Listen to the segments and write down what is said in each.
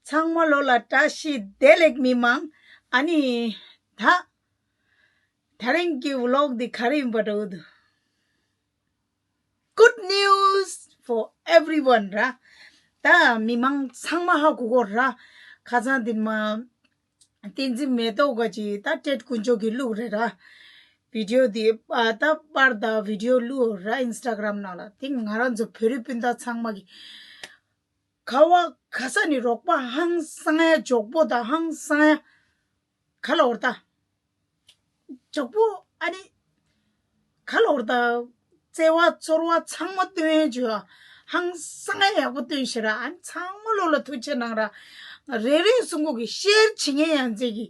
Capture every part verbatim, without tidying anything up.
ཚང་མ་ལོ་ལ་བཀྲ་ཤིས་བདེ་ལེགས། མི་མང་། ཨ་ནི་ད་དེ་རིང་གི་ཝི་ལོག་འདི་ག་རེ་ཡིན་པ་འདྲ་བོ་འདུག Good news for everyone ར། ད་མི་མང་ཚང་མ་ཧ་གོ་གོ་ར། ཁ་སང་འདི་མ་བསྟན་འཛིན་མེ་ཏོག་ག་ཅི་ད་ཏེད་དཀོན་མཆོག་གི་བླུགས་རེད་ར། བི་ཌིའོ་འདི་ཨ་ད་པར་དང་བི་ཌིའོ་བླུགས་ར་ཨིན་སི་ཊ་གྷ་རམ་ནང་ལ། དེ་ང་རང་ཚོ་བོད་རིགས་སྤུན་ཟླ་ཚང་མ་གི་ག་བ་ག་ས་ནས་རོགས་པ་ཧང་སང་ཡ་མགྱོགས་པོ་དང་ཧང་སང་ཡ་ག་ལ་འོར་ད། མགྱོགས་པོ་ཨ་ནི་ག་ལ་འོར་ད། བརྩེ་བ་ཚོར་བ་ཚང་མ་སྟོན་བྱོས། ཧང་སང་ཡ་ཡག་པོ་སྟོན་ཤེས་ར། ཨ་ནི་ཚང་མ་ལོ་ལ་ཐུགས་རྗེ་གནང་ར། རེ་རེ་གསུང་གོ་གི་ཤེར་བྱེད་མཁན་ཡང་མཛད་གི།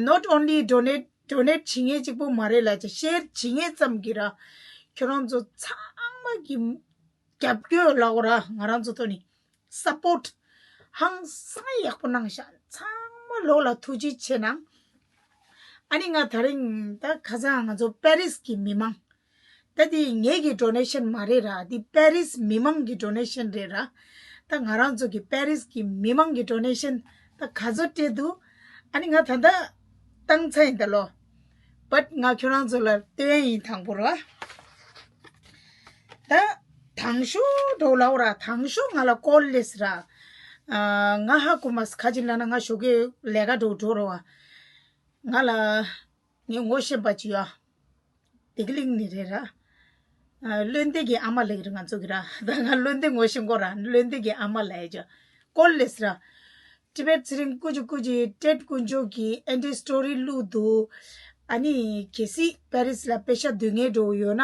Not only donate donate བྱེད་མཁན་གཅིག་པོ་མ་རེད་ལ་ཅེ་ཤེར་བྱེད་མཁན་ཙམ་གི་ར། ཁྱོད་རང་ཚོ་ཚང་མ་གི་རྒྱབ་སྐྱོར་ལ་འོ་ར་ང་རང་ཚོ་ཐོག་ནས་སཔོརྚ་ཧང་སང་ཡག་པོ་གནང་ཤག་ཚང་མ་ལོ་ལ་ཐུགས་རྗེ་ཆེ་གནང་། ཨ་ནི་ང་དེ་རིང་ད་ཁ་སང་ང་ཚོ་པེ་རིས་ཀྱི་མི་མང་། ད་དེ་ངེད་ཀྱི་ཌོ་ནེ་ཤན་མ་རེད་ར། དེ་པེ་རིས་མི་མང་གི་ཌོ་ནེ་ཤན་རེད་ར། ད་ང་རང་ཚོ་གི་པེ་རིས་ཀྱི་མི་མང་གི་ཌོ་ནེ་ཤན་ད་ག་ཚོད་སྤྲད་འདུག་ཨ་ནི་ང་ད་ལྟ་བཏང་ཚར་ཡིན་ད་ལོ། བཊ་ང་ཁྱོད་རང་ཚོ་ལ་སྟོན་ཡིན་དང་པོ་ར། ད་དང་ཤོས་འགྲོ་ལའོ་ར། དང་ཤོས་ང་ལ་ཀོལ་སླེབས་ར། ཨ་ང་ཧ་གོ་མ་སོང་། ག་ཅི་ལབ་ན་ང་ཞོགས་ཀས་ལས་ཀ་འགྲོ་འགྲོ་ར་བ། ང་ལ་ངས་ངོ་ཤེས་པ་ཅིག་ཡོད། བདེ་སྐྱིད་གླིང་ནས་རེད་ར། ཨ་བློན་ལྡན་གྱི་ཨ་མ་ལབ་ཀྱི་རེད་ང་ཚོ་གི་ར། ད་ང་བློན་ལྡན་ངོ་ཤེས་གོ་ར། བློན་ལྡན་གྱི་ཨ་མ་ལབ་ཡ་ཅིག་ཀོལ་སླེབས་ར། ཊི་བེཊ་ཚེ་རིང་སྐུ་མཁྱེན་སྐུ་མཁྱེན་ཊེཌ་དཀོན་མཆོག་གིས་ཨེ་འདྲའི་སི་ཊོ་རི་བླུགས་འདུག་ཨ་ནི་གལ་སྲིད་པེ་རིས་ལ་པེ་ཤ་སྡུག་བསྔལ་འགྲོ་ཡོད་ན་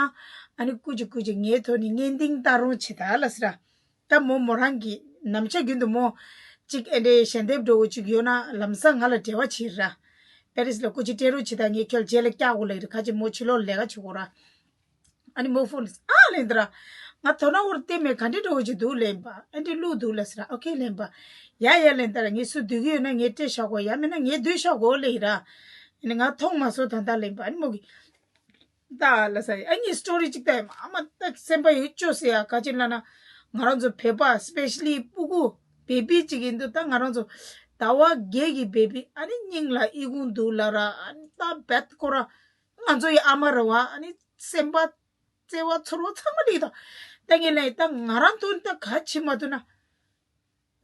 ཨ་ནི་སྐུ་མཁྱེན་སྐུ་མཁྱེན་ངའི་ཐོག་ནས་བརྙན་འཕྲིན་བཏང་རོགས་བྱེད་ད་ལབ་སི་ར། ད་མོ་མོ་རང་གི་ནམ་ཞག་རྒྱུན་དུ་མོ་གཅིག་ཨེ་འདྲའི་ཞལ་འདེབས་འགྲོ་གཅིག་ཡོད་ན་ལམ་སང་ང་ལ་འབྲེལ་བ་བྱེད་ར། པེ་རིས་ལ་སྐུ་མཁྱེན་སྤྲད་རོགས་བྱེད་ད། ངས་ཁྱོད་རྗེས་ལ་བཀྱག་དགོས་ལབ་རེད། ཁ་ཅིག་མོ་ཕྱི་ལོགས་ལས་ཀ་བྱེད་དགོས་ར། ཨ་ནི་མོ་ཕོན་ཨ་ལེན་ད་ར། ང་དོ་སྣང་བོར་བལྟས་མེད། ག་འདྲ་འགྲོ་གི་འདུག་ལེན་པ། ཨེ་འདྲ་བླུགས་འདུག་ལ་ཟེར་ར། ཨོ་ཁེ་ལེན་པ། ཡ་ཡ་ལེན་ད་ར། ངས་སུ་སྡུག་གི་ཡོད་ན་ངས་སྤྲད་བཞག་གོ། ཡ་མེད་ན་ངས་སྡུག་བཞག་གོ་ལེ་ཡི་ར། ཨ་ནི་ང་མཐོང་མ་སོང་ད་ད་ལེན་པ། ཨ་ནི་མོ་གི་ད་ལ་ས་ཨ་ནི་སི་ཊོ་རི་ཅིག་ལྟ་ཡ་མ་མ་ད་སེམས་པ་ཡོད་ཅོ་ཟེར་ཡ། ག་ཅི་ལ་ན་ང་རང་ཚོ་བོད་པ་སི་པེ་ཤ་ལི་སྤུ་གུ་བེ་བི་ཅིག་ཡིན་དུས་ད་ང་རང་ཚོ་ཟླ་བ་བརྒྱད་ཀྱི་བེ་བི་ཨ་ནི་སྙིང་ལ་ཨི་ཁུང་འདུག་ལ་ར། ཨ་ནི་ད་བད་ཁོ་ར་ང་ཚོ་ཡི་ཨ་མ་ར་བ། ཨ་ནི་སེམས་པ་བརྩེ་བ་ཚོར་བ་ཚང་མ་ལིག་དང་། ད་ངས་ལན་ད་ང་རང་ཐོན་ད་ག་བྱེད་མ་ཐུབ་ན།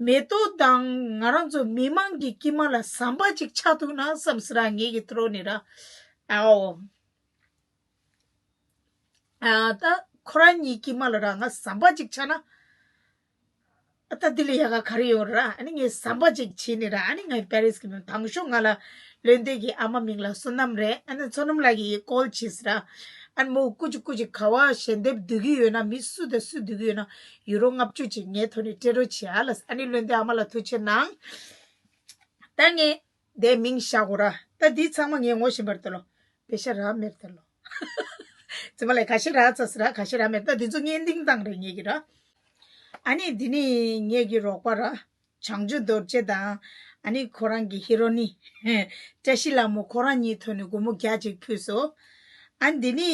མེ་ཏོག་དང་ང་རང་ཚོ་མི་མང་གི་དཀྱིལ་མ་ལ་ཟམ་པ་ཅིག་ཆགས་ཐུབ་ན་བསམ་སི་ར། ངེད་ཀྱི་ཐོག་ནས་ར། ཨའོ། ཨ་ད་ཁོ་རང་གཉིས་དཀྱིལ་མ་ལ་ར་ང་ཟམ་པ་ཅིག་ཆགས་ན། ཨ་ད་འདི་ལས་ཡག་ག་ག་རེ་ཡོད་ར། ཨ་ནི་ངས་ཟམ་པ་ཅིག་བྱས་ནས་ར། ཨ་ནི་ངའི་པེ་རིས་ཀྱི་མི་དང་ཤོག་ང་ལ་བློན་ལྡན་གྱི་ཨ་མ་མིང་ལ་བསོད་ནམས་རེད། ཨ་ནི་བསོད་ནམས་ལགས་ཀྱིས་ཀོལ་བྱས་སི་ར། ཨ་ནི་མོ་སྐུ་མཁྱེན་སྐུ་མཁྱེན་ག་བ་ཞལ་འདེབས་སྡུག་གི་ཡོད་ན། མི་སུ་དང་སུ་སྡུག་གི་ཡོད་ན་ཡུ་རོ་ལྔ་བཅུ་ཅིག་ངའི་ཐོག་ནས་སྤྲད་རོགས་བྱེད་ཨ་ལ། ཨ་ནི་བློན་ལྡན་ཨ་མ་ལ་ཐུགས་རྗེ་གནང་། ད་ངས་དེ་མིང་བཞག་གོ་ར། ད་འདི་ཚང་མ་ངས་ངོ་ཤེས་པར་ལྟ་ལོ། པེ་ཤ་རག་མེད་ལྟ་ལོ། ཙི་མ་ལས་ཁ་ཤས་རག་ཚ་སི་ར། ཁ་ཤས་རག་མེད། ད་འདི་ཚོ་བརྙན་འཕྲིན་བཏང་རེད་ངེད་ཀྱི་ར། ཨ་ནི་འདི་ནི་ངེད་ཀྱི་རོགས་པ་ར། བྱང་ཆུབ་རྡོ་རྗེ་དང་། ཨ་ནི་ཁོ་རང་གི་ཧི་རོ་ནི་བཀྲ་ཤིས་ལྷ་མོ། ཁོ་རང་གཉིས་ཐོག་ནས་སྒོར་མོ་བརྒྱ་ཅིག་ཕུལ་སོང་། ཨ་འདི་ནི་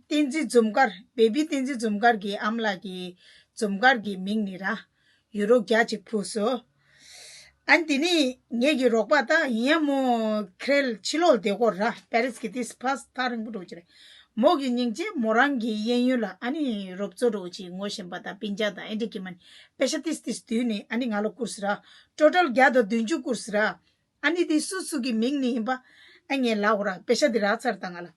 བསྟན་འཛིན་འཛུམ་དཀར། བེ་བི་བསྟན་འཛིན་འཛུམ་དཀར་གྱི་ཨ་མ་ལགས་ཀྱི་འཛུམ་དཀར་གྱི་མིང་ནི་ར། ཡུ་རོ་བརྒྱ་ཅིག་ཕུལ་སོང་། ཨ་འདི་ནི་ངེད་ཀྱི་རོགས་པ་ད་ཡིན་ཡ། མོ་ཁྲེལ་ཕྱི་ལོགས་བསྡད་ཀོ་ར། པེ་རིས་ཀྱི་ཏིས་ཕ་སི་ཐག་རིང་པོ་འགྲོ་གི་རེད། མོ་གི་སྙིང་རྗེ་མོ་རང་གི་གཡས་གཡོན་ལ་ཨ་ནི་རོབ་ཚོ་འགྲོ་གི་ཅིག་ངོ་ཤེས་པ་དང་སྤུན་ཀྱག་དང་ཨེ་འདྲ་གི་མ་ནི་པེ་ཤ་ཏིས་ཏིས་བསྡུས་ནས་ཨ་ནི་ང་ལ་བསྐུར་སི་ར། ཊོ་ཊལ་བརྒྱ་དང་བདུན་ཅུ་བསྐུར་སི་ར། ཨ་ནི་དེ་སུ་སུ་གི་མིང་ནི་ཡིན་པ་ཨ་ངས་ལབ་གོ་ར། པེ་ཤ་དེ་རག་ཚར་དང་ང་ལ།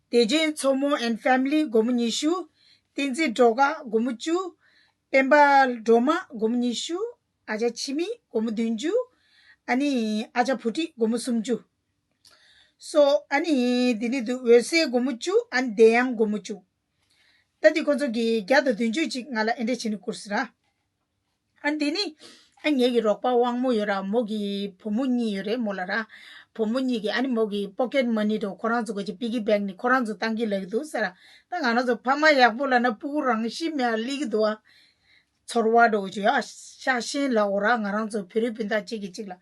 བདེ་ཆེན་མཚོ་མོ་and family སྒོར་མོ་ཉི་ཤུ། བསྟན་འཛིན་སྒྲོལ་དཀར་སྒོར་མོ་བཅུ། སྤེན་པ་སྒྲོལ་མ་སྒོར་མོ་ཉི་ཤུ། ཨ་ཅག་འཆི་མེད་སྒོར་མོ་བདུན་ཅུ། ཨ་ནི་ཨ་ཅག་བུ་ཁྲིད་སྒོར་མོ་སུམ་ཅུ། སོ་ཨ་ནི་འདི་ནི་འདུག་འོད་གསལ་སྒོར་མོ་བཅུ། ཨ་ནི་བདེ་དབྱངས་སྒོར་མོ་བཅུ། ད་འདི་ཁོང་ཚོ་གིས་བརྒྱ་དང་བདུན་ཅུ་ཅིག་ང་ལ་ཨེ་འདྲ་བྱས་ནས་བསྐུར་སི་ར། ཨ་འདི་ནི་ཨ་ངེད་ཀྱི་རོགས་པ་དབང་མོ་ཡོད་ར། མོ་གི་བུ་མོ་གཉིས་ཡོད་རེད་མོ་ལ་ར། བུ་མོ་གཉིས་ཀྱི་ཨ་ནི་མོ་གི་པོ་ཀེཊ་མ་ནི་འགྲོ་ཁོ་རང་ཚོ་གི་པི་གི་བེང་ནི་ཁོ་རང་ཚོ་བཏང་གི་ལབ་ཀྱི་འདུག་ཟེར་ར། ད་ང་རང་ཚོ་ཕ་མ་ཡག་པོ་ལབ་ན་སྤུ་གུ་རང་བཞིན་མེད་ལི་གི་འདུག་ཨ། ཚོར་བ་འགྲོ་གི་ཡ་ཤ་ཞེན་ལ་འོ་ར། ང་རང་ཚོ་བོད་རིགས་སྤུན་ཟླ་གཅིག་གིས་གཅིག་ལ།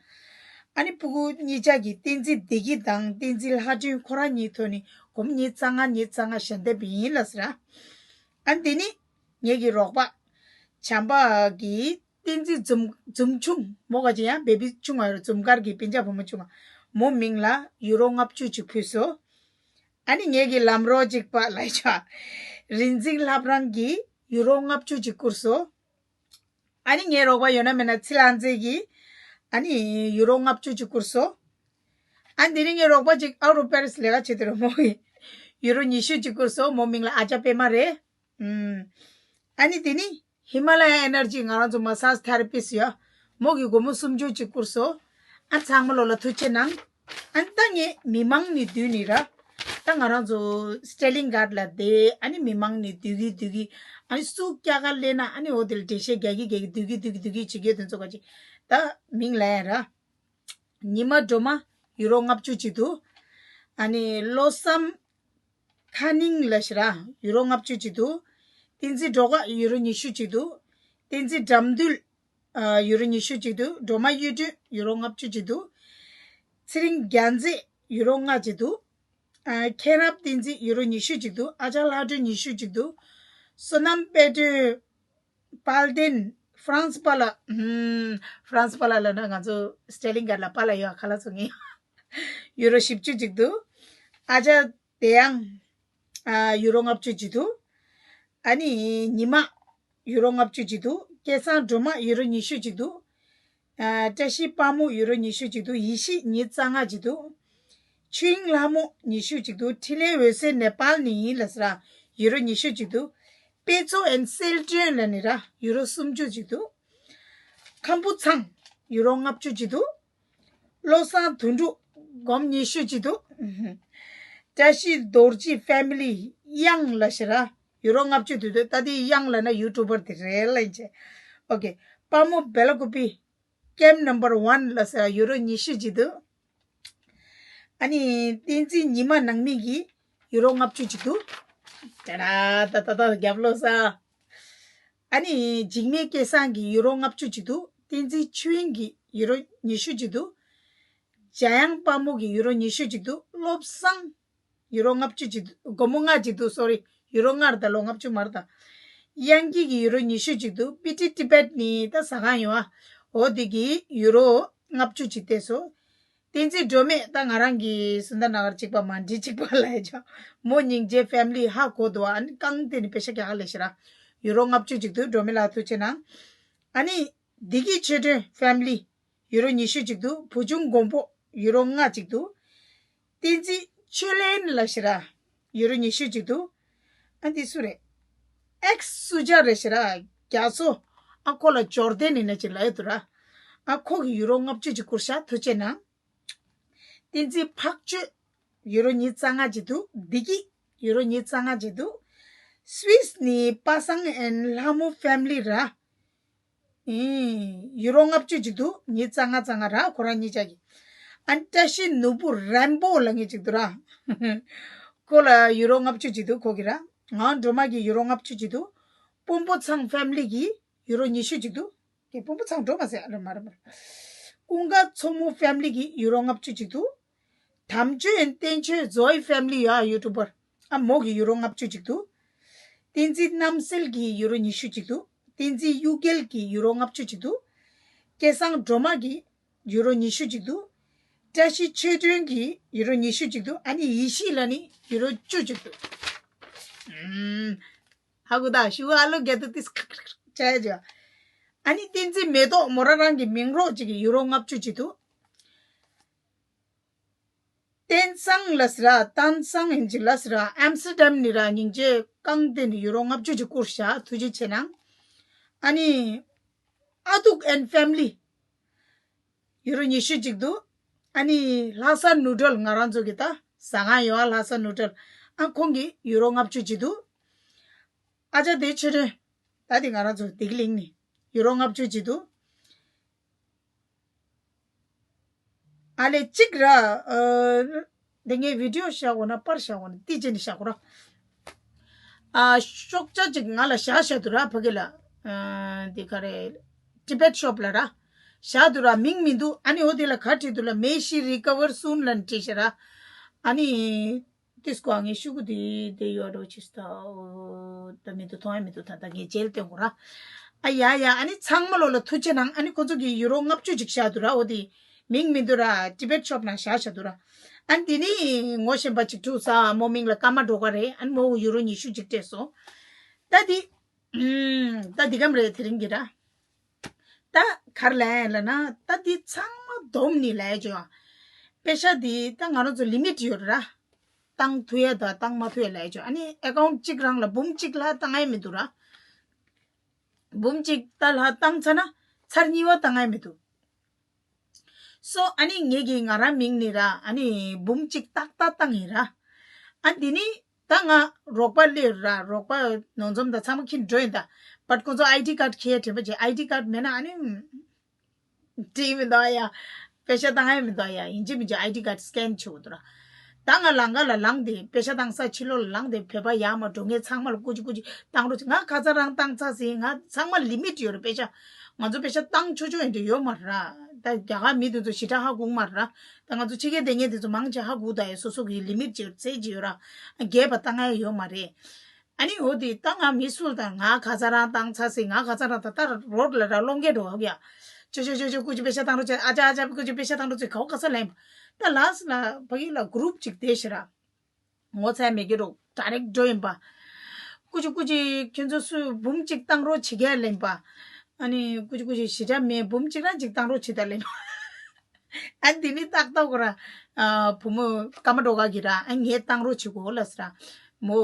ཨ་ནི་སྤུ་གུ་གཉིས་ཆ་གི་བསྟན་འཛིན་བདེ་སྐྱིད་དང་བསྟན་འཛིན་ལྷ་སྒྲོན་ཁོ་རང་གཉིས་ཐོག་ནས་སྒོར་མོ་ཉིས་རྩ་ལྔ་ཉིས་རྩ་ལྔ་ཞལ་འདེབས་ཡིན་ལབ་ཟེར་ར། ཨ་འདི་ནི་ངེད་ཀྱི་རོགས་པ་བྱམས་པ་གིས་ བསྟན་འཛིན་འཛུམ་འཛུམ་ཆུང་མོ་ག་ཅི་ཡང་བེ་བི་ཆུང་བ་རེད། འཛུམ་དཀར་གྱི་སྤུན་ཀྱག་བུ་མོ་ཆུང་བ་མོ་མིང་ལ་ཡུ་རོ་ལྔ་བཅུ་ཅིག་ཕུལ་སོང་། ཨ་ནི་ངེད་ཀྱི་ལམ་རོགས་གཅིག་པ་ལ་ཆ་རིན་འཛིན་ལྷ་པ་རང་གིས་ཡུ་རོ་ལྔ་བཅུ་ཅིག་བསྐུར་སོང་། ཨ་ནི་ངའི་རོགས་པ་ཡོད་ན་མེད་ན་ཚེ་ལྷ་མཛེས་ཀྱིས་ཨ་ནི་ཡུ་རོ་ལྔ་བཅུ་ཅིག་བསྐུར་སོང་། ཨ་ནི་དེ་རིང་ངའི་རོགས་པ་ཅིག་out of Paris ལས་ཀ་བྱེད་དེ་རུ་མོ་གིས་ཡུ་རོ་ཉི་ཤུ་ཅིག་བསྐུར་སོང་། མོ་མིང་ལ་ཨ་ཅག་པད་མ་རེད། ཨུམ། ཨ་ནི་དེ་ནི་ཧི་མ་ལ་ཡ་ཨེ་ནར་ཇི་ང་རང་ཚོ་མ་སཱ་ཇི་ཐེ་ར་པིས་ཡོད། མོ་གིས་སྒོར་མོ་སུམ་ཅུ་ཅིག་བསྐུར་སོང་། ཨ་ཚང་མ་ལོ་ལ་ཐུགས་རྗེ་གནང་། ཨ་ནི་ད་ངས་མི་མང་ནས་བསྡུས་ནི་ར། ད་ང་རང་ཚོ་སི་ཊེ་ལིང་གྷར་ལ་བསྡད། ཨ་ནི་མི་མང་ནས་བསྡུས་ཀྱི་བསྡུས་ཀྱི། ཨ་ནི་སུ་སྐྱ་ཀ་སླེབས་ན་ཨ་ནི་འོ་དེ་ལ་འགྲེལ་བཤད་རྒྱག་གི་རྒྱག་གི་བསྡུས་ཀྱི་བསྡུས་ཀྱི་བསྡུས་ཀྱི་བྱེད་ཀྱི་ཡོད། དེ་ཚོ་ག་ཅིག་ད་མིང་ལ་ཡ་ར། ཉི་མ་སྒྲོལ་མ་ཡུ་རོ་ལྔ་བཅུ་ཅིག་འདུག། ཨ་ནི་བློ་བཟང་ཁ་ནིང་ལ་ཞེ་ར་ཡུ་རོ་ལྔ་བཅུ་ཅིག་འདུག། བསྟན་འཛིན་སྒྲོལ་དཀར་ཡུ་རོ་ཉི་ཤུ་ཅིག་འདུག། བསྟན་འཛིན་དགྲ་འདུལ་ཨ་ཡུ་རོ་ཉི་ཤུ་ཅིག་འདུག། སྒྲོལ་མ་གཡུ་སྒྲོན་ཡུ་རོ་ལྔ་བཅུ་ཅིག་འདུག། ཚེ་རིང་རྒྱལ་མཚན་ཡུ་རོ་ལྔ་ཅིག་འདུག། ཨ་མཁྱེན་རབ་བསྟན་འཛིན་ཡུ་རོ་ཉི་ཤུ་ཅིག་འདུག། ཨ་ཅག་ལྷ་སྒྲོན་ཉི་ཤུ་ཅིག་འདུག། བསོད་ནམས་དཔལ་སྒྲོན། དཔལ་ལྡན། ཧྥ་རན་སི་པཱ་ལགས། ཧུམ། ཧྥ་རན་སི་པཱ་ལགས་ལབ་ན་ང་ཚོ་སི་ཊེ་ལིང་གྷར་ལ་པཱ་ལགས་ཡོད། ཁ་ལག་བཟོ་མཁན། ཡུ་རོ་བཞི་བཅུ་ཅིག་འདུག། ཨ་ཅག་བདེ་དབྱངས། ཨ་ཡུ་རོ་ལྔ་བཅུ་ཅིག་འདུག། ཨ་ནི་ཉི་མ་ཡུ་རོ་ལྔ་བཅུ་ཅིག་འདུག། སྐལ་བཟང་སྒྲོལ་མ་ཡུ་རོ་ཉི་ཤུ་ཅིག་འདུག། ཨ་བཀྲ་ཤིས་དཔལ་མོ་ཡུ་རོ་ཉི་ཤུ་ཅིག་འདུག། ཡེ་ཤེས་ཉི་ཤུ་རྩ་ལྔ་ཅིག་འདུག། ཆོས་དབྱིངས་ལྷ་མོ་ཉི་ཤུ་ཅིག་འདུག། འཕྲིན་ལས་འོད་ཟེར་ནེ་པཱལ་ནས་ཡིན་ལ་ཟེར་ར་ཡུ་རོ་ཉི་ཤུ་ཅིག་འདུག། དཔེ་མཚོ་ཨེན་སེལ་ཏྲོན་ལ་ནི་ར་ཡུ་རོ་སུམ་ཅུ་ཅིག་འདུག། ཁམ་བུ་ཚང་ཡུ་རོ་ལྔ་བཅུ་ཅིག་འདུག། བློ་བཟང་དོན་གྲུབ་སྒོར་མོ་ཉི་ཤུ་ཅིག་འདུག། བཀྲ་ཤིས་རྡོ་རྗེ་ཕེ་མི་ལི་དབྱངས་ལ་ཞེ་ར་ཡུ་རོ་ལྔ་བཅུ་འདུག། ད་དེ་དབྱངས་ལབ་ན་ཡུ་ཊུབ་པར་དེ་རེད་ལབ་ཡིན་ཆེ། ཨོ་ཁེ། དཔའ་མོ་བེ་ལ་ཀུ་པི་ཀེམ་ནམ་བར་ཝན་ལ་ཟེར་ཡུ་རོ་ཉི་ཤུ་ཅིག་འདུག། ཨ་ནི་བསྟན་འཛིན་ཉི་མ་ནང་མི་གིས་ཡུ་རོ་ལྔ་བཅུ་ཅིག་འདུག། ཏྲ་ཏྲ་ཏ་ཏ་ཏ་རྒྱབ་ལོག་ས། ཨ་ནི་འཇིགས་མེད་སྐལ་བཟང་གིས་ཡུ་རོ་ལྔ་བཅུ་ཅིག་འདུག། བསྟན་འཛིན་ཆོས་དབྱིངས་ཀྱིས་ཡུ་རོ་ཉི་ཤུ་ཅིག་འདུག། འཇམ་དབྱངས་དཔའ་མོ་གིས་ཡུ་རོ་ཉི་ཤུ་ཅིག་འདུག། བློ་བཟང་ཡུ་རོ་ལྔ་བཅུ་ཅིག་འདུག། སྒོར་མོ་ལྔ་ཅིག་འདུག། སོ་རི། ཡུ་རོ་ལྔ་རེད་ད། ལོ་ལྔ་བཅུ་མ་རེད་ད། དབྱངས་སྐྱིད་ཀྱིས་ཡུ་རོ་ཉི་ཤུ་ཅིག་འདུག། པི་ཏི་ཏི་བེད་ནི་ད་ཟ་ཁང་ཡོད་ཨ། འོ་དེ་གིས་ཡུ་རོ་ལྔ་བཅུ་ཅིག་སྟེར་སོང་། བསྟན་འཛིན་སྒྲོལ་མས་ད་ང་རང་གི་སུན་དར་ན་གར་གཅིག་པ་མ་འདྲི་གཅིག་པ་ལ་ཡ་ཆོག། མོ་སྙིང་རྗེ་ཕེ་མི་ལི་ཧ་གོ་འདུག། ཨ་ནི་རྐང་དེ་ནི་པེ་ཤ་རྒྱག་ག་ལས་ཤི་ར། ཡུ་རོ་ལྔ་བཅུ་ཅིག་འདུག། སྒྲོལ་མ་ལགས་ཐུགས་རྗེ་གནང་། ཨ་ནི་བདེ་སྐྱིད་ཆོས་སྒྲོན་ཕེ་མི་ལི་ཡུ་རོ་ཉི་ཤུ་ཅིག་འདུག། བུ་ཆུང་མགོན་པོ་ཡུ་རོ་ལྔ་ཅིག་འདུག། བསྟན་འཛིན་ཆོས་གླིང་ལ་ཤི་ར་ཡུ་རོ་ཉི་ཤུ་ཅིག་འདུག། ཨ་འདི་སུ་རེད། ཨེགས་སུ་ཇ་རེད་ཤི་ར་རྒྱ་མཚོ། ཨ་ཁོ་ལ་འབྱོར་ལྡན་ནི་ན་ཅིག་ལ་ཡོད་དུ་ར། ཨ་ཁོ་གི་ཡུ་རོ་ལྔ་བཅུ་ཅིག་བསྐུར་ཤག། ཐུགས་རྗེ་གནང་། བསྟན་འཛིན་འཕགས་མཆོག་ཡུ་རོ་ཉི་ཤུ་རྩ་ལྔ་ཅིག་འདུག། བདེ་སྐྱིད་ཡུ་རོ་ཉི་ཤུ་རྩ་ལྔ་ཅིག་འདུག། སུད་སི་ནི་པ་སངས་ཨེན་ལྷ་མོ་ཕེ་མི་ལི་ར། ཨིན། ཡུ་རོ་ལྔ་བཅུ་ཅིག་འདུག། ཉི་ཤུ་རྩ་ལྔ་རྩ་ལྔ་ར་ཁོ་རང་གཉིས་ཆ་གི། ཨ་ནི་བཀྲ་ཤིས་ནོར་བུ་རེན་པོ་ལབ་མཁན་ཅིག་འདུག་ར། ཁོ་ལ་ཡུ་རོ་ལྔ་བཅུ་ཅིག་འདུག། ཁོ་གི་ར། ངག་དངོས་སྒྲོལ་མ་གི་ཡུ་རོ་ལྔ་བཅུ་ཅིག་འདུག། དཔོན་པོ་ཚང་ཕེ་མི་ལི་གི་ཡུ་རོ་ཉི་ཤུ་ཅིག་འདུག། དེ་དཔོན་པོ་ཚང་འགྲོ་མ་ཟེར་ཨ་ར་མ་ར་མ་ར། ཀུན་དགའ་མཚོ་མོ་ཕེ་མི་ལི་གི་ཡུ་རོ་ལྔ་བཅུ་ཅིག་འདུག། དམ་ཆོས་བསྟན་ཆོས་ཛོའི་ཕེ་མི་ལི་ཡ་ཡུ་ཊུབ་པར། ཨ་མོ་གི་ཡུ་རོ་ལྔ་བཅུ་ཅིག་འདུག། བསྟན་འཛིན་རྣམ་གསལ་གྱི་ཡུ་རོ་ཉི་ཤུ་ཅིག་འདུག། བསྟན་འཛིན་གཡུ་རྒྱལ་གྱི་ཡུ་རོ་ལྔ་བཅུ་ཅིག་འདུག། སྐལ་བཟང་སྒྲོལ་མ་གི་ཡུ་རོ་ཉི་ཤུ་ཅིག་འདུག། བཀྲ་ཤིས་ཆོས་སྒྲོན་གྱི་ཡུ་རོ་ཉི་ཤུ་ཅིག་འདུག། ཨ་ནི་ཡེ་ཤེས་ལ་ནི་ཡུ་རོ་བཅུ་ཅིག་འདུག། ཧ་གོ་ད་ཞུ་ཨ་ལོ་རྒྱ་དུ་ཏིས་ཁ་ཁ་ཁ་ཁ་ཅ་ཡ་ཅ། ཨ་ནི་བསྟན་འཛིན་མེ་ཏོག་མོ་ར་རང་གི་མིང་རོགས་ཅིག་གི་ཡུ་རོ་ལྔ་བཅུ་ཅིག་འདུག། བསྟན་བཟང་ལ་ཟེར་ར་བསྟན་བཟང་ཡིན་གྱི་ལ་ཟེར་ར་ཨམ་སི་ཊར་ཌམ་ནི་ར་སྙིང་རྗེ་རྐང་དེ་ནི་ཡུ་རོ་ལྔ་བཅུ་ཅིག་བསྐུར་ཤག། ཐུགས་རྗེ་ཆེ་གནང་། ཨ་ནི་ཨ་དུག་ཨེན་ཕེ་མི་ལི་ཡུ་རོ་ཉི་ཤུ་ཅིག་འདུག། ཨ་ནི་ལྷ་ས་ནུ་ཌལ་ང་རང་ཚོ་གི་ད་ཟ་ཁང་ཡོད་ཨ་ལྷ་ས་ནུ་ཌལ། ཨ་ཁོང་གི་ཡུ་རོ་ལྔ་བཅུ་ཅིག་འདུག། ཨ་ཅག་དེ་ཆོས་སྒྲོན་ད་དེ་ང་རང་ཚོ་བདེ་སྐྱིད་གླིང་ནི་ཡུ་རོ་ལྔ་བཅུ་ཅིག་འདུག། ཨ་ལེ་གཅིག་ར། ཨ་དེ་ངས་བི་ཌི་ཡོ་བཞག་འོ་ན་པར་བཞག་འོ་ན་ཏི་ཅི་ནི་བཞག་གོ་ར། ཨ་ཤོག་བྱ་ཅིག་ང་ལ་བཞག་བཞག་འདུག་ར་ཕ་གི་ལ། ཨ་དེ་ག་རེ་ཊི་བེཊ་ཤོབ་ལ་ར། བཞག་འདུག་ར་མིང་མི་འདུག། ཨ་ནི་འོ་དེ་ལ་ག་བྲིས་འདུག་ལ་May she recover soon ལ་བྲིས་ཤག་ར། ཨ་ནི། ཏིས་ཀོ་ངས་ཤུ་གུ་དེ་དེ་ཡོད་རོ་ཆིས་ད། ད་མི་འདུག་མཐོང་ཡ་མི་འདུག་ད་ད་ངས་མཇལ་སྟོན་གོ་ར། ཨ་ཡ་ཡ། ཨ་ནི་ཚང་མ་ལོ་ལ་ཐུགས་རྗེ་གནང་། ཨ་ནི་ཁོ་ཚོ་གི་ཡུ་རོ་ལྔ་བཅུ་ཅིག་བཞག་འདུག་ར། འོ་དེ་མིང་མི་འདུག་ར། Tibet Shop ནང་བཞག་བཞག་འདུག་ར། ཨ་ནི་དེ་ནི་ངོ་ཤེས་པ་ཅིག་འདུག་ས། མོ་མིང་ལ་ཀརྨ་སྒྲོལ་དཀར་རེད། ཨ་ནི་མོ་ཡུ་རོ་ཉི་ཤུ་ཅིག་སྤྲད་སོང་། ད་དེ་ཨུམ། ད་འདི་གམ་རེད་དེ་རིང་གི་ར། ད་གར་ལན་ལ་ན་ད་འདི་ཚང་མ་བསྡོམས་ནི་ལས་ཅོ། པེ་ཤ་འདི་ད་ང་རང་ཚོ་ལི་མིཊ་ཡོད་ར། བཏང་ཐུབ་ཡ་ད་བཏང་མ་ཐུབ་ཡ་ལས་ཅོ། ཨ་ནི་ཨེ་ཀའུན་ཊི་གཅིག་རང་ལ་འབུམ་གཅིག་ལྷག་བཏང་ཡ་མི་འདུག་ར། འབུམ་གཅིག་ད་ལྷག་བཏང་ཚར་ན་ཚར་གཉིས་པ་བཏང་ཡ་མི་འདུག་སོ། ཨ་ནི་ངེད་ཀྱིས་ང་རང་མིང་ནི་ར། ཨ་ནི་འབུམ་གཅིག་ཏག་ཏག་བཏང་ཡིན་ར། ཨ་འདི་ནི་ད་ང་རོགས་པ་སླེབས་ར། རོགས་པ་ནོར་འཛོམས་དང་ཚང་མ་ཁྱེར་འགྲོ་ཡིན་ད། བཊ་ཁོང་ཚོ་ཨའི་ཌི་ཀཌ་ཁྱེར་དྲན་པ་བྱེད། ཨའི་ཌི་ཀཌ་མེད་ན་ཨ་ནི་བྲིས་མི་འདུག་ཡ། པེ་ཤ་བཏང་ཡ་མི་འདུག་ཡ། ཡིན་གཅིག་མིན་གཅིག་ཨའི་ཌི་ཀཌ་སི་ཀེན་བྱེད་དགོས་འདུག་ར། ད་ང་ལམ་ཁ་ལ་ལངས་ཏེ་པེ་ཤ་བཏང་ས་ཕྱི་ལོགས་ལ་ལངས་ཏེ་བོད་པ་ཡར་མར་འགྲོ་མཁན་ཚང་མ་ལ་སྐུ་མཁྱེན་སྐུ་མཁྱེན་བཏང་རོགས་བྱེད། ང་ཁ་སང་རང་བཏང་ཚར་ཟིན། ང་ཚང་མ་ལི་མིཊ་ཡོད་རེད། པེ་ཤ་ང་ཚོ་པེ་ཤ་བཏང་ཆོག་ཆོག་ཡིན་འདྲ་ཡོད་མ་རེད་ར། ད་རྒྱ་གར་མི་དེ་ཚོ་ཞེ་དྲག་ཧ་གོ་གི་མ་རེད་ར། ད་ང་ཚོ་ཕྱི་རྒྱལ་བསྡད་མཁན་དེ་ཚོ་མང་ཆེ་ཧ་གོ་ད་ཡ། སོ་སོ་གི་ལི་མིཊ་ཅིག་ཚད་ཅིག་ཡོད་ར། རྒྱས་པ་བཏང་ཡ་ཡོད་མ་རེད། ཨ་ནི་འོ་དེ་ད་ང་མི་སུ་དང་ང་ཁ་སང་རང་བཏང་ཚར་ཟིན། ང་ཁ་སང་རང་ད་ལྟ་རོཌ་ལ་ར་སློང་གི་འགྲོ་ཡ། ཅོ་ཅོ་ཅོ་ཅོ། སྐུ་མཁྱེན་པེ་ཤ་བཏང་རོགས་བྱེད། ཨ་ཅག་ཨ་ཅག། སྐུ་མཁྱེན་པེ་ཤ་བཏང་རོགས་བྱེད། གའོ་ག་ས་ལེན་པ། ད་ལཱསི་ལ་ཕ་གི་ལ་གུ་རུབ་ཅིག་བསྡད་ཤག་ར། ངོ་ཚ་མེད་ཀྱི་རོ། ཌའི་རེཀྚ་འགྲོ་ཡིན་པ། སྐུ་མཁྱེན་སྐུ་མཁྱེན་ཁྱོད་ཚོ་སུ་འབུམ་གཅིག་བཏང་རོགས་བྱེད་ཀྱི་ལེན་པ། ཨ་ནི་སྐུ་མཁྱེན་སྐུ་མཁྱེན་ཞེ་དྲག་མེད། འབུམ་གཅིག་རང་གཅིག་བཏང་རོགས་བྱེད་ད་ལེན་པ། ཨ་འདི་ནི་ཏག་ཏག་གོ་ར། ཨ་བུ་མོ་ཀརྨ་སྒྲོལ་དཀར་གྱིས་ར། ཨ་ངས་བཏང་རོགས་བྱེད་དགོས་ལབ་ཟེར་ར། མོ་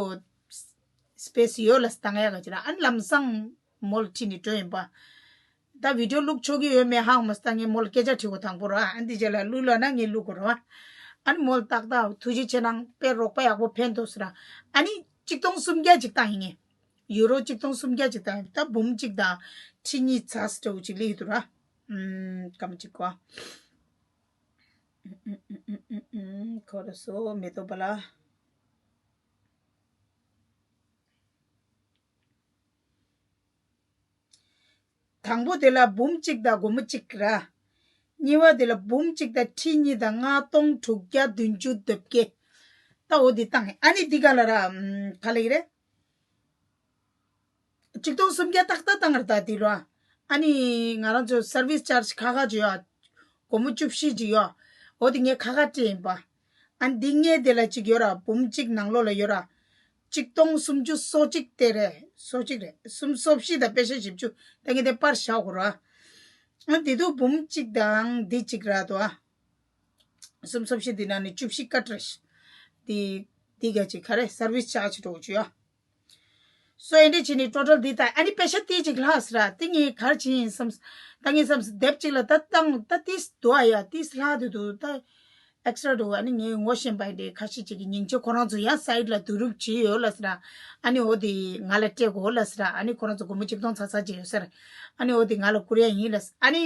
སི་པེ་སི་ཡོད་ལབ་ཟེར་བཏང་ཡ་ག་ཅི་ར། ཨ་ལམ་སང་མོ་ལ་ཁྲིད་ནས་འགྲོ་ཡིན་པ། ད་བི་ཌི་ཡོ་བླུག་ཆོག་གི་ཡོད་མེད་ཧ་གོ་མ་སོང་། ད་ངས་མོ་ལ་སྐད་ཆ་དྲི་དགོས་དང་པོ་ར། ཨ་འདི་རྗེས་ལ་བླུག་ལབ་ན་ངས་བླུག་དགོས་ར། ཨ་ནི་མོ་ལ་ཏག་ཏག་ཐུགས་རྗེ་ཆེ་གནང་། དཔེ་རོགས་པ་ཡག་པོ་ཕན་ཐོགས་ཟེར་ར། ཨ་ནི་གཅིག་སྟོང་སུམ་བརྒྱ་ཅིག་བཏང་ཡིན་ངས། ཡུ་རོ་གཅིག་སྟོང་སུམ་བརྒྱ་ཅིག་བཏང་ཡིན། ད་འབུམ་གཅིག་དང་ཁྲི་གཉིས་ཚར་འདྲ་བོ་ཅིག་སླེབས་འདུག་ར། ཨུམ། སྐར་མ་གཅིག་གོ། ཁོ་ར་སོ་མེ་ཏོག་པ་ལ། དང་པོ་དེ་ལ་འབུམ་གཅིག་དང་སྒོར་མོ་གཅིག་ར། གཉིས་པ་དེ་ལ་འབུམ་གཅིག་དང་ཁྲི་གཉིས་དང་ལྔ་སྟོང་དྲུག་བརྒྱ་བདུན་ཅུ་དོན་བརྒྱད། ད་འོ་འདི་བཏང་ཡིན། ཨ་ནི་འདི་ག་ལ་ར། ཨམ། ག་ལ་ཡིན་རེད། གཅིག་སྟོང་སུམ་བརྒྱ་ཏག་ཏག་བཏང་ར། ད་འདི་ར། ཨ་ནི་ང་རང་ཚོ་སར་ཝི་སི་ཅར་ཇི་ཁ་ཁ་ཅིག་ཡོད། སྒོར་མོ་བཅུ་བཞི་ཅིག་ཡོད། འོ་དེ་ངས་ཁ་ཁ་སྤྲད་ཡིན་པ། ཨ་འདི་ངའི་དེ་ལ་ཅིག་ཡོད་ར། འབུམ་གཅིག་ནང་ལོགས་ལ་ཡོད་ར། གཅིག་སྟོང་སུམ་ཅུ་སོ་གཅིག་དེ་རེད། སོ་གཅིག་རེད། སུམ་སོ་བཞི་དང་པེ་ཤ་བཞི་བཅུ། ད་ངས་དེ་པར་བཞག་གོ་ར། ཨ་འདི་དུ་འབུམ་གཅིག་དང་འདི་གཅིག་ར་དོ། ཨ་སུམ་སོ་བཞི་འདི་ནང་ནས་བཅུ་བཞི་ཀ་ཊི་རེད། འདི་འདི་ག་ཅིག་ག་རེ། སར་ཝི་སི་ཅར་ཇི་འགྲོ་བཅུ་ཡ། སོ་ཨེ་འདྲ་བྱས་ནས་ཊོ་ཊལ་འདི་ལྟ། ཨ་ནི་པེ་ཤ་ཏི་ཅིག་ལྷག་ཟེར་ར། དེ་ངས་ག་རེ་བྱས་ཡིན་བསམ། ད་ངས་བསམ་སོང་། དེབ་ཅིག་ལ་ད་བཏང་ད་ཏིས་འདུག་ཨ་ཡ། ཏིས་ལྷག་འདུག་འདུག་ད་ཨེག་སི་ཊ་ར་འདུག་ཨ་ནི་ངས་ངོ་ཤེས་པ་འདྲ་ཁ་ཤས་ཅིག་གི་སྙིང་རྗེ། ཁོ་རང་ཚོ་ཡང་སའིཌ་ལ་བསྡུ་རུབ་བྱས་ཡོད་ལབ་ཟེར་ར། ཨ་ནི་འོ་དེ་ང་ལ་སྤྲད་དགོས་ལབ་ཟེར་ར། ཨ་ནི་ཁོ་རང་ཚོ་སྒོར་མོ་གཅིག་སྟོང་ཚ་ཚ་བྱས་ཡོད་ཟེར། ཨ་ནི་འོ་དེ་ང་ལ་བསྐུར་ཡ་ཡིན་ལབ་ཟེར། ཨ་ནི་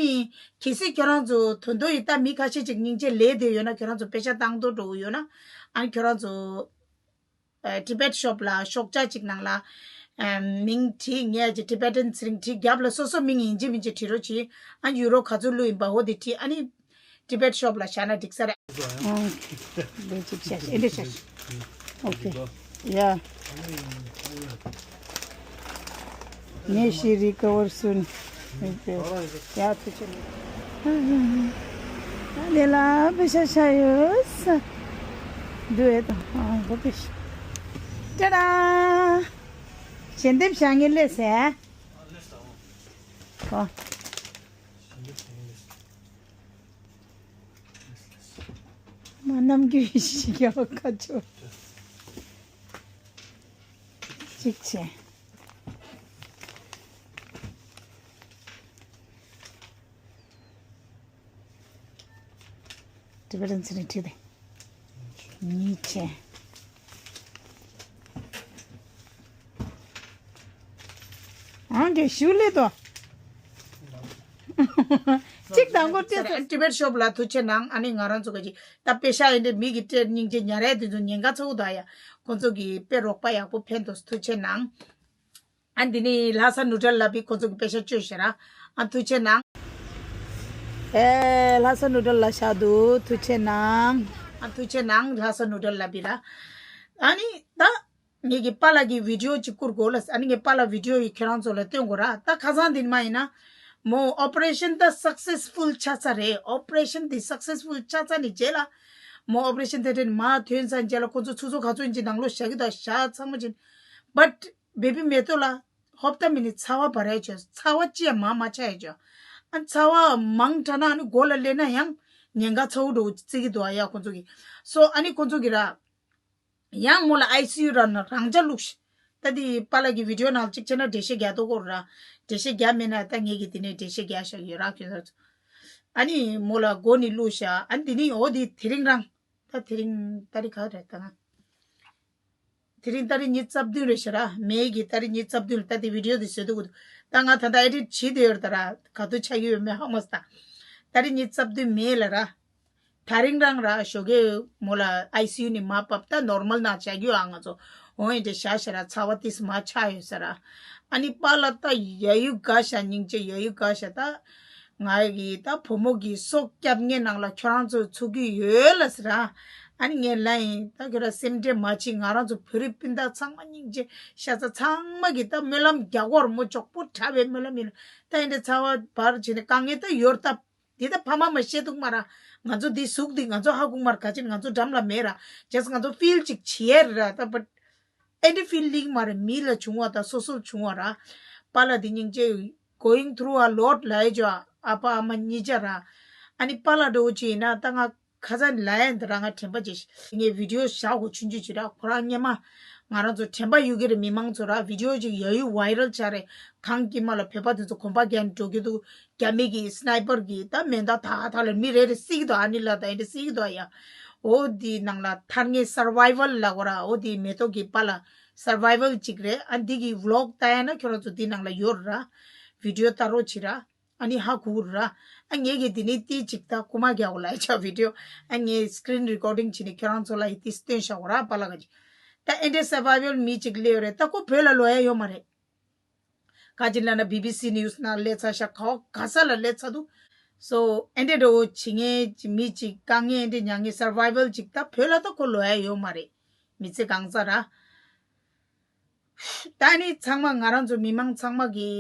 གལ་སྲིད་ཁྱོད་རང་ཚོ་དོན་དུ་ཡིན་ད། མི་ཁ་ཤས་ཅིག་སྙིང་རྗེ་ལས་དེ་ཡོད་ན། ཁྱོད་རང་ཚོ་པེ་ཤ་བཏང་འདོད་འགྲོ་གི་ཡོད་ན། ཨ་ནི་ཁྱོད་རང་ཚོ། ཨ། ཊི་བེཊ་ཤོབ་ལ་ཤོག་བྱང་གཅིག་ནང་ལ། ཨ། མིང་བྲིས། ངས་ཀྱི་ཊི་བེ་ཊན་ཚེ་རིང་བྲིས། རྒྱབ་ལ་སོ་སོ་མིང་ཡིན་གཅིག་མིན་གཅིག་བྲིས་རོགས་གྱིས། ཨ། ཡུ་རོ་ག་ཚོད་བླུགས་ཡིན་པ་འོ་དེ་བྲིས། ཨ་ནི་ཊི་བེཊ་ཤོབ་ལ་བཞག་ན་འགྲིག་ས་རེད། ཨོ་ཁེ། འདི་གཅིག་བྱས། ཨེ་འདྲ་བྱས། ཨོ་ཁེ། ཡ། ངས་ཤི་རི་ཀ་ཝར་སུན། ཡ། ཐུགས་རྗེ་ཆེ། ཨ་ལེ་ལ་པེ་ཤ་ཆ་ཡོད་ས། འདུག་ཨེ་ད། ཨ། འགོ་པེ་ཤ། ཏྲ་ཏྲ། ཞལ་འདེབས་བྱ་ངེས་ལས་ཟེར། ཨོ། མ་ནམ་རྒྱུན་ཞིག་ཡག་ཁ་ཆོ། གཅིག་བྱས། ཊི་བེ་ཊན་ཚེ་རིང་བྲིས་ཏེ། གཉིས་བྱས། ཨང་གི་ཞུ་ལེ་དོ། གཅིག་དང་པོ་སྤྲད་སོང་། ཊི་བེཊ་ཤོབ་ལ་ཐུགས་རྗེ་གནང་། ཨ་ནི་ང་རང་ཚོ་ག་ཅིག་ད་པེ་ཤ་ཡིན་དེ་མི་གི་སྤྲད་སྙིང་རྗེ་ཉར་ཡ་དེ་ཚོ་ཉེན་ཁ་ཚ་བོ་ད་ཡ། ཁོང་ཚོ་གི་དཔེ་རོགས་པ་ཡག་པོ་ཕན་ཐོགས། ཐུགས་རྗེ་གནང་། ཨ་འདི་ནི་ལྷ་ས་ནུ་ཌལ་ལ་བི་ཁོ་ཚོ་གི་པེ་ཤ་བཅོས་ཤེ་ར། ཨ་ཐུགས་རྗེ་གནང་། ཨེ་ལྷ་ས་ནུ་ཌལ་ལ་བཞག་འདུག་ཐུགས་རྗེ་གནང་། ཨ་ཐུགས་རྗེ་གནང་། ལྷ་ས་ནུ་ཌལ་ལ་བི་ར། ཨ་ནི་ད་ ངེད་ཀྱི་པཱ་ལགས་ཀྱི་བི་ཌི་ཡོ་གཅིག་བསྐུར་དགོས་ལ། ཨ་ནི་ངས་པཱ་ལགས་བི་ཌི་ཡོ་ཡི་ཁྱེད་རང་ཚོ་ལ་སྟོན་དགོས་ར། ད་ཁ་སང་འདི་མ་ཡིན་ན་མོ་ཨོ་པ་རེ་ཤན་ད་སག་སེ་སི་ཕུལ་ཆགས་ཚར་རེད། ཨོ་པ་རེ་ཤན་འདི་སག་སེ་སི་ཕུལ་ཆགས་ཚར་ནི་རྗེས་ལ་མོ་ཨོ་པ་རེ་ཤན་དེ་འདྲ་མ་ཐོན་ཚར་རྗེས་ལ་ཁོ་ཚོ་ཆུ་ཚོད་ག་ཚོད་ཡིན་གྱི་ནང་ལོགས་བཞག་གི་འདུག་བཞག་ཚང་མ་ཅིན། བཊ་བེ་བི་མེ་ཏོག་ལ་ཧོབ་ཏ་མི་ནི་ཚ་བ་བ་རེ་བྱོས། ཚ་བ་ཅི་ཡང་མ་མ་ཆགས་ཡ་བྱོས། ཨ་ཚ་བ་མང་དྲགས་ན་ཨ་ནི་མགོ་ལ་སླེབས་ན་ཡང་ཉེན་ཁ་ཚ་བོ་འགྲོ་བརྩི་གི་འདུག་ཨ་ཡ་ཁོ་ཚོ་གི། སོ་ཨ་ནི་ཁོ་ཚོ་གི་ར། ཡང་མོ་ལ་ཨའི་སི་ཡུ་ར་ན་རང་འཇགས་བླུགས་ཤིག་ད་དེ་པཱ་ལགས་ཀྱི་བི་ཌི་ཡོ་ནང་གཅིག་བྱས་ན་འགྲེལ་བཤད་རྒྱག་ཐུབ་ཀྱི་རེད་ར། འགྲེལ་བཤད་རྒྱག་མེད་ན་ད་ངེད་ཀྱིས་དེ་ནས་འགྲེལ་བཤད་རྒྱག་བཞག་ཡོད་ར་ཁྱོད་ཚོ། ཨ་ནི་མོ་ལ་མགོ་ནས་བླུགས་བཞག་ཨ་ནི་དེ་ནས་འོ་དེ་དེ་རིང་རང་། ད་དེ་རིང་ཏ་རིག་ག་རེད་ད་ང་། དེ་རིང་ཏ་རིག་ཉི་ཤུ་རྩ་བདུན་རེད་ཤག་ར། མེ་གི་ཏ་རིག་ཉི་ཤུ་རྩ་བདུན་ལ་ད་དེ་བི་ཌི་ཡོ་དེ་བཟོས་འདུག་ད་ང་ད་ལྟ་ཨེ་ཌིཊ་བྱེད་བསྡད་ཡོད་རེད་ད་ར། ག་དུས་ཆགས་ཀྱི་ཡོད་མེད་ཧ་མ་སོང་ད། ཏ་རིག་ཉི་ཤུ་རྩ་བདུན་མེ་ལ་ར། ད་རིང་རང་ར་ཞོགས་ཀས་མོ་ལ་ཨའི་སི་ཡུ་ནས་མར་བབས་ད་ནོར་མལ་ནང་བཞག་རྒྱུ་ཨ་ང་ཚོ། འོ་ཡིན་དེ་བཞག་ཤག་ར། ཚ་བ་ཏིས་མར་ཆགས་ཡོད་ས་ར། ཨ་ནི་པཱ་ལགས་ད་ཡ་ཡུ་དགའ་ཤག་སྙིང་རྗེ་ཡ་ཡུ་དགའ་ཤག་ད་ང་གི་ད་བུ་མོ་གི་སྲོག་སྐྱབས་མཁན་ནང་ལ་ཁྱོད་རང་ཚོ་ཚུགས་ཀྱི་ཡོད་ལ་ཟེར་ར། ཨ་ནི་ངས་ལབ་ཡིན། ད་ཁྱོད་ར་སེམས་ཁྲལ་མ་བྱེད། ང་རང་ཚོ་བོད་རིགས་སྤུན་ཟླ་ཚང་མ་སྙིང་རྗེ་ཤ་ཚ་ཚང་མ་གི་ད་སྨོན་ལམ་རྒྱག་གོ་ར། མོ་མགྱོགས་པོ་དྲག་པའི་སྨོན་ལམ་ཡིན། ད་ཡིན་དེ་ཚ་བ་བར་བྱས་ནས་དཀའ་ངལ་ད་ཡོད་ད། འདི་ད་ཕ་མ་མ་ཤེས་འདུག་མ་ར། ང་ཚོ་འདི་གཟུགས་འདི་ང་ཚོ་ཧ་གོ་མ་ར། ག་ཅིག་ང་ཚོ་འགྲམ་ལ་མེད་ར། ཇས་ང་ཚོ་ཕིལ་ཅིག་བྱེད་ཡ་ར། ད་བཊ་ཨེ་འདྲ་ཕིལ་ལིང་མ་ར། མི་ལ་བྱུང་བ་ད་སོ་སོར་བྱུང་བ་ར། པཱ་ལགས་འདི་སྙིང་རྗེ། Going through a lot ལ་ཡ་ཇོ། ཨ་ཕ་ཨ་མ་གཉིས་ཆ་ར། ཨ་ནི་པཱ་ལགས་འདྲ་བོ་ཅིག་ཡིན་ན་ད་ང་ཁ་སང་ལ་ཡ་འདི་ར་ང་དྲན་པ་ཅིག་ངས་བི་ཌི་ཡོ་བཞག་གོ་ཆུང་ཆུང་ཅིག་ར། ཁོ་རང་སྔོན་མ་ང་རང་ཚོ་དྲན་པ་ཡོད་ཀྱི་རེད། མི་མང་ཚོ་ར་བི་ཌི་ཡོ་ཅིག་ཡ་ཡུ་ཝའི་རལ་ཆགས་རེད། གངས་དཀྱིལ་མ་ལ་བོད་པ་དེ་ཚོ་གོམ་པ་རྒྱག་འགྲོ་གི་འདུག་རྒྱ་མི་གི་སི་ནའི་པར་གི་ད་མེ་མདའ་ཐག་ཐག་ལ་མི་རེ་རེ་བསད་ཀྱི་འདུག་ཨ་ནི་ལ་ད་ཨེ་འདྲ་བསད་ཀྱི་འདུག་ཨ་ཡ། འོ་དེའི་ནང་ལ་ཐར་ངེས་སར་ཝའི་ཝལ་ལ་གོ་ར། འོ་དེའི་མེ་ཏོག་གི་པཱ་ལགས་སར་ཝའི་ཝལ་ཅིག་རེད། ཨ་འདི་གི་ཝི་ལོག་ལྟ་ཡ་ན་ཁྱོད་རང་ཚོ་འདི་ནང་ལ་ཡོད་ར། བི་ཌི་ཡོ་ལྟ་རོགས་བྱེད་ར། ཨ་ནི་ཧ་གོ་ར། ཨ་ངས་གི་འདི་ནི་ཏི་ཅིག་ད་རྐུ་མ་རྒྱག་གོ་ལ་ཡ་ཆ་བི་ཌི་ཡོ། ཨ་ངས་སི་ཀི་རིན་རི་ཀོར་ཌིང་བྱས་ནས་ཁྱོད་རང་ཚོ་ལ་ཡི་ཏི་སྟོན་བཞག་གོ་ར་པཱ་ལགས་ག་ཅིག་ད་ཨེ་འདྲའི་སར་ཝའི་ཝལ་མི་ཅིག་སླེབས་ཡོད་རེད། ད་ཁོ་བོད་ལ་ལོག་ཡ་ཡོད་མ་རེད། ག་ཅི་ལབ་ན་བི་བི་སི་ནིའུ་སི་ནང་སླེབས་ཚར་ཤག་ག་བ་ག་ས་ལ་སླེབས་ཚར་འདུག་སོ་ཨེ་འདྲ་འདྲ་བོ་བྱེད་མཁན་གྱི་མི་ཅིག་དཀའ་ངལ་ཨེ་འདྲ་མྱངས་མཁན་སར་ཝའི་ཝལ་ཅིག་ད་བོད་ལ་ད་ཁོ་ལོག་ཡ་ཡོད་མ་རེད། མི་ཚེ་གང་ཚར་ར། ད་ནི་ཚང་མ་ང་རང་ཚོ་མི་མང་ཚང་མ་གི་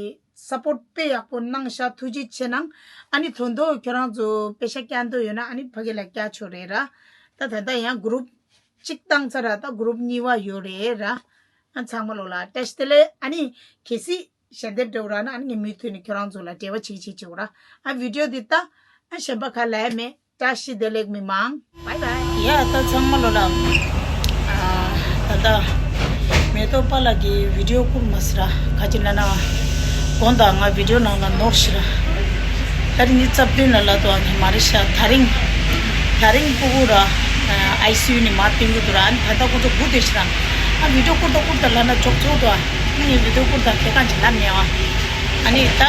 སཔོརྚ་དཔེ་ཡག་པོ་གནང་ཤག་ཐུགས་རྗེ་ཆེ་གནང་། ཨ་ནི་དོན་དུ་ཁྱོད་རང་ཚོ་པེ་ཤ་བསྐྱལ་འདོད་ཡོད་ན་ཨ་ནི་ཕ་གི་ལ་བསྐྱལ་ཆོག་རེད་ར། ད་ད་ལྟ་ཡང་གུ་རུབ་གཅིག་བཏང་ཚར་ར། ད་གུ་རུབ་གཉིས་པ་ཡོད་རེད་ར། ཨ་ཚང་མ་ལོ་ལ་བཀྲ་ཤིས་བདེ་ལེགས། ཨ་ནི་གལ་སྲིད་ཞལ་འདེབས་འདྲ་བོ་རག་ན་ཨ་ནི་ངས་མུ་མཐུད་ནས་ཁྱོད་རང་ཚོ་ལ་འབྲེལ་བ་བྱེད་ཀྱི་བྱེད་ཀྱི་འོ་ར། ཨ་བི་ཌི་ཡོ་འདི་ལྟ། ཨ་གཞན་པ་ག་ལ་ཡ་མེད། བཀྲ་ཤིས་བདེ་ལེགས་མི་མང་། བའི་བའི། ཡ་ད་ཚང་མ་ལོ་ལ། ཨ་ད་ལྟ་མེ་ཏོག་པཱ་ལགས་ཀྱི་བི་ཌི་ཡོ་བསྐུར་མ་ཟེར་ར། ག་ཅི་ལབ་ན། དགོང་དག་ང་བི་ཌི་ཡོ་ནང་ལ་ནོར་ཤི་ར། ད་རིང་ཉི་ཤུ་རྩ་བདུན་ལ་ལ་དོ་ཨ་ནི་མ་རེད་ཤག་དེ་རིང་དེ་རིང་ཕྲུ་གུ་ར་ཨའི་སི་ཡུ་ནས་མར་བཏོན་གྱི་འདུག་ར། ཨ་ནི་ད་ལྟ་ཁོ་ཚོ་སྒུག་བསྡད་ཤི་ར། ཨ་བི་ཌི་ཡོ་བསྐུར་དང་བསྐུར་དང་ལབ་ན་ཅོག་ཅོག་འདུག་ཨ་ནི་ངས་བི་ཌི་ཡོ་བསྐུར་དང་གལ་གང་ཅིག་ལབ་མེད་ཨ། ཨ་ནི་ད་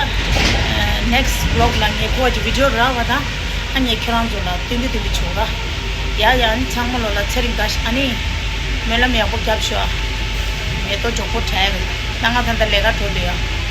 ནེག་སི་ཊི་བི་ལོག་ལ་ངས་ཁོ་ཅིག་བི་ཌི་ཡོ་རག་པ་དང་ཨ་ངས་ཁྱེད་རང་ཚོ་ལ་སྟོན་གྱི་སྟོན་གྱི་བྱུང་ར། ཡ་ཡ་ཨ་ནི་ཚང་མ་ལོ་ལ་ཚེ་རིང་དགའ་ཤ་ཨ་ནི་སྨོན་ལམ་ཡག་པོ་རྒྱབ་ཤོག་མེ་ཏོག་མགྱོགས་པོ་དྲག་ཡ་ད་ང་ད་ལྟ་ལས་ཀ་འགྲོ་འདོད་ཡ།